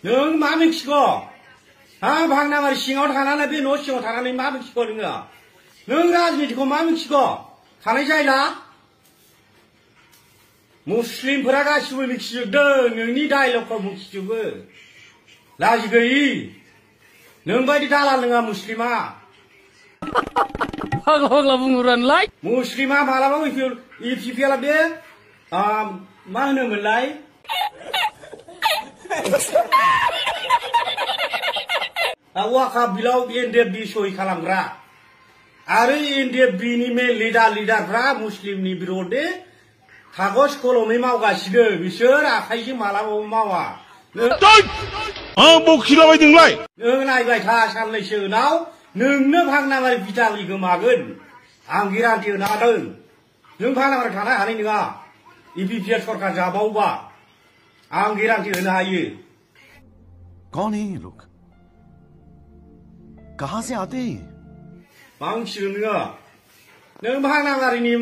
नों मा मिथिगौ हा भांनाबारि सिङाव थानानै बे न' सिङाव थानानै मा मिथिगौ नों राजनितिखौ मा मिथिगौ थानाय जायला मुस्लिमफोरा गासिबो मिथिजोबदों नोंनि डायलगखौ मिथिजोबो लाजि गैयि नों बायदि दालाल नङा मुस्लिमा फाग्ला फाग्ला बुंहरानोलाय मुस्लिमा मालाबा इपिपिएलआ बे मा होनोमोनलाय वाका बिलाव एनडिएफबि सहि खालामग्रा आरो एनडिएफबिनि मेन लिडारफ्रा मुस्लिमनि बिरोधै कागज कलमै मावगासिनो बिसोर आखाइजों मालाबाबो मावा आं बखिलाबायदोंलाय नों नायबाय था साननैसो उनाव नोंनो भांनाबारि भिटामिन गोमागोन आं गेरान्टि होनो हादों नों भांनाबारि थानो हानाय नङा इपिपिएल सरकार जाबावोबा आं गेरान्टि होनो हायो कौन है ये लोग कहां से आते हैं मा मिथिगोन नोङो नों भांनाबारिनि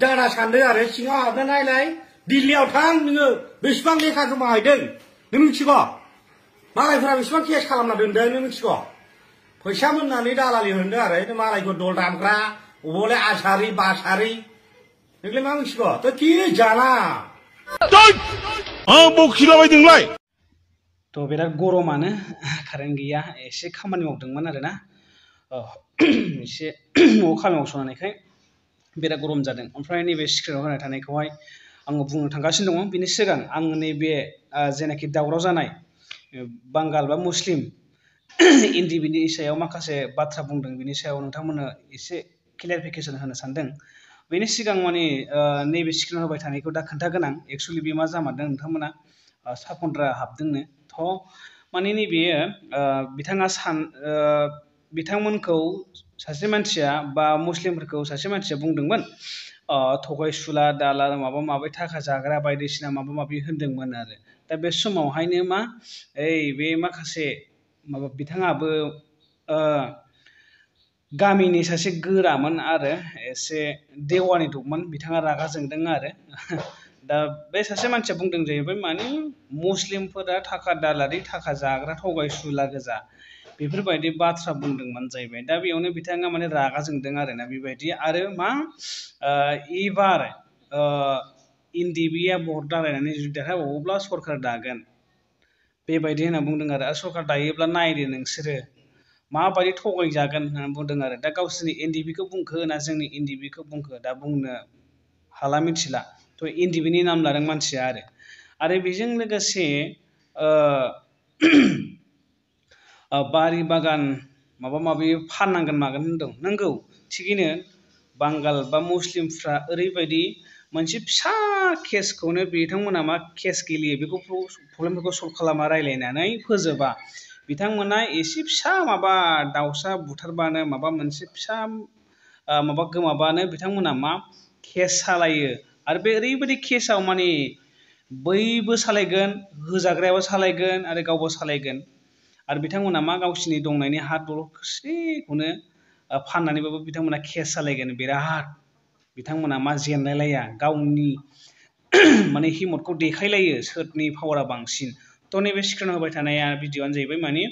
दादा सानदों आरो सिङाव हाबना नायलाय दिल्लीयाव थां नोङो बेसेबां लेखा गोमाहैदों नों मिथिगौ मालायफोरा बेसेबां केस खालामना दोनदों नों मिथिगौ फैसा मोननानै दालालि होनदों आरो मालायखौ दल दामग्रा अबावलाय आसारि बासारि नोंलाय मा मिथिगौ तो कि जाला आं बखिलाबायदोंलाय तो बिराद गरमानो कारेन्ट गैया एसे खामानि मावदोंमोन आरोना एसे न'आव खामानि मावस'नायखाय बिराद गरम जादों ओमफ्राय नैबे स्क्रिनाव होनाय थानायखौहाय आङो बुंनो थांगासिनो दङ बिनि सिगां आं नैबे जेनाखि दावराव जानाय बांगाल बा मुस्लिम एनडिएफबिनि सायाव माखासे बाथ्रा बुंदों बिनि सायाव नोंथांमोननो एसे क्लियारिफिकेसन होनो सानदों बेनि सिगां माने नैबे स्क्रिनाव होबाय थानायखौ दा खोन्थागोन आं एक्सुवेलि बे मा जामारदों नोंथांमोना साखन्द्रा हाबदोंनो थ' माने नैबेयो बिथांमोनखौ सासे मानसिया बा मुस्लिमफोरखौ सासे मानसिया बुंदोंमोन थगायसुला दालाल माबा माबि थाखा जाग्रा बायदिसिना माबा माबि होनदोंमोन आरो दा बे समावहायनो मा बे माखासे माबा बिथाङाबो गामिनि सासे गोरामोन आरो एसे देवानि दंमोन बिथाङा रागा जोंदों आरो दा बे सासे मानसिया बुंदों जाहैबाय माने मुस्लिमफोरा थाखा दालारि थाखा जाग्रा थगायसुला गोजा बेफोरबायदि बाथ्रा बुंदोंमोन जाहैबाय दा बेयावनो बिथाङा माने रागा जोंदों आरोना बेबायदि आरो मा एबार एनडिएफबिआ भट दालायनानै जुदि देरहाबावोब्ला सरकार दागोन बेबायदि होनना बुंदों आरो सरकार दायोब्ला नायदो नोंसोरो माबायदि थगायजागोन होननानै बुंदों आरो दा गावसोरनि एनडिएफबिखौ बुंखो ना जोंनि एनडिएफबिखौ बुंखो दा बुंनो हाला मिथिला थ' एनडिएफबिनि नाम लादों मानसिया आरो बेजों लोगोसे बारि बागान माबा माबि फाननांगोन मागोन होनदों नंगौ थिगैनो बांगाल बा मुस्लिमफ्रा ओरैबायदि मोनसे फिसा केसखौनो बिथांमोना मा केस गेलेयो बेखौ प्रब्लेमफोरखौ सल्भ खालामा रायलायनानै फोजोबा बिथांमोना एसे फिसा माबा दाउसा बुथारबानो माबा मोनसे फिसा माबा गोमाबानो बिथांमोना मा केस सालायो आरो बे ओरैबायदि केसाव माने बैबो सालायगोन होजाग्रायाबो सालायगोन आरो गावबो सालायगोन आरो बिथांमोना मा गावसिनि दंनायनि हा दलरखौनो फाननानैबाबो बिथांमोना केस सालायगोन बिराद बिथांमोना मा जेनलायलाया गावनि माने हिम्मतखौ देखायलायो सोरनि पावारा बांसिन थ' नैबे स्क्रिनाव होबाय थानाया भिडिअ'आनो जाहैबाय माने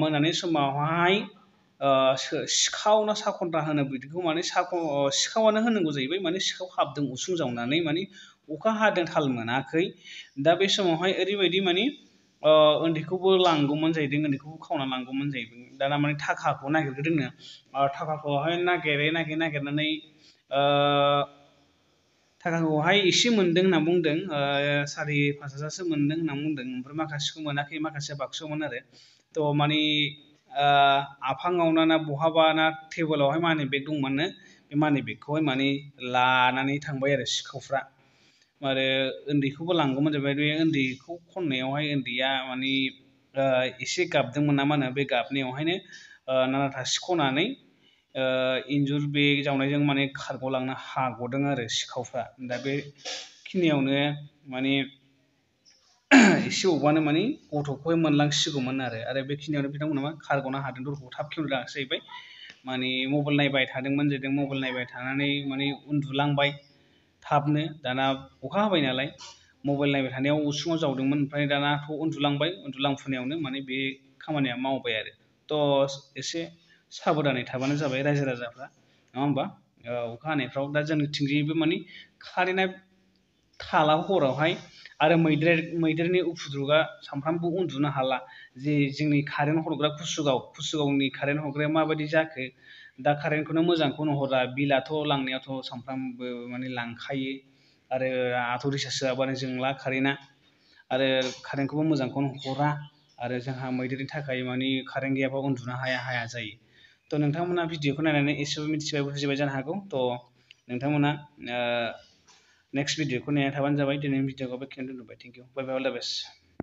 मोनानि समावहाय सिखाव ना साखन्द्रा होनो बिदिखौ माने सिखावानो होनांगौ जाहैबाय माने सिखाव हाबदों उसुं जावनानै माने अखा हादों थाल मोनाखै दा बे समावहाय ओरैबायदि माने उन्दैखौबो लांगौमोन जाहैदों उन्दैखौबो खावना लांगौमोन जाहैदों दाना माने थाखाखौ नागिरग्रोदोंनो थाखाखौहाय नागिरनानै थाखाखौहाय एसे मोनदों होनना बुंदों 4-5 हाजारसो मोनदों होनना बुंदों ओमफ्राय माखासेखौ मोनाखै माखासे बाक्सुमोन आरो थ' माने आफाङाव ना बहाबा ना टेबोलावहाय मानि बेग दंमोननो बे मानि बेगखौहाय माने लानानै थांबाय आरो सिखावफ्रा आरो उन्दैखौबो लांगौमोन जाहैबाय बे उन्दैखौ खननायावहाय उन्दैया माने एसे गाबदोंमोन ना मा होनो बे गाबनायावहायनो नानाथा सिख'नानै इन्जुर बे जावनायजों माने खारग'लांनो हाग'दों आरो सिखावफ्रा दा बेखिनियावनो माने एसे अबानो माने गथ'खौहाय मोनलांसिगौमोन आरो बेखिनियावनो बिथांमोना मा खारग'नो हादों दरखौ थाब खेवनो रोङासै जाहैबाय माने मबाइल नायबाय थादोंमोन जाहैदों मबाइल नायबाय थानानै माने उन्दुलांबाय थाबनो दाना अखा हाबाय नालाय मबाइल नायबाय थानायाव उसुङाव जावदोंमोन ओमफ्राय दानाथ' उन्दुलांफुनायावनो माने बे खामानिया मावबाय आरो थ' एसे साबधानै थाबानो जाबाय रायजो राजाफ्रा नङा होमबा अखा हानायफ्राव दा जोंनिथिंजायबो माने कारेन्टआ थाला हरावहाय आरो मैदेरनि उफुद्रुगा सानफ्रामबो उन्दुनो हाला जे जोंनि कारेन्ट हरग्रा कुसुगावनि कारेन्ट हरग्राया माबायदि जाखो दा कारेन्टखौनो मोजांखौनो हरा बिलाथ' लांनायाथ' सानफ्रामबो माने लांखायो आरो आथ' रिसार्ज सोआबानो जोंला कारेन्टआ आरो कारेन्टखौबो मोजांखौनो हरा आरो जोंहा मैदेरनि थाखाय माने कारेन्ट गैयाबा उन्दुनो हाया जायो थ' नोंथांमोना भिडिअखौ नायनानै एसेबाबो मिथिबाय बुजिबाय जानो हागौ थ' नोंथांमोना नेक्स्ट भिडिअखौ नायना थाबानो जाबाय दिनैनि भिडिअखौ बेखिनियावनो दोनथ'बाय thank you bye bye all the best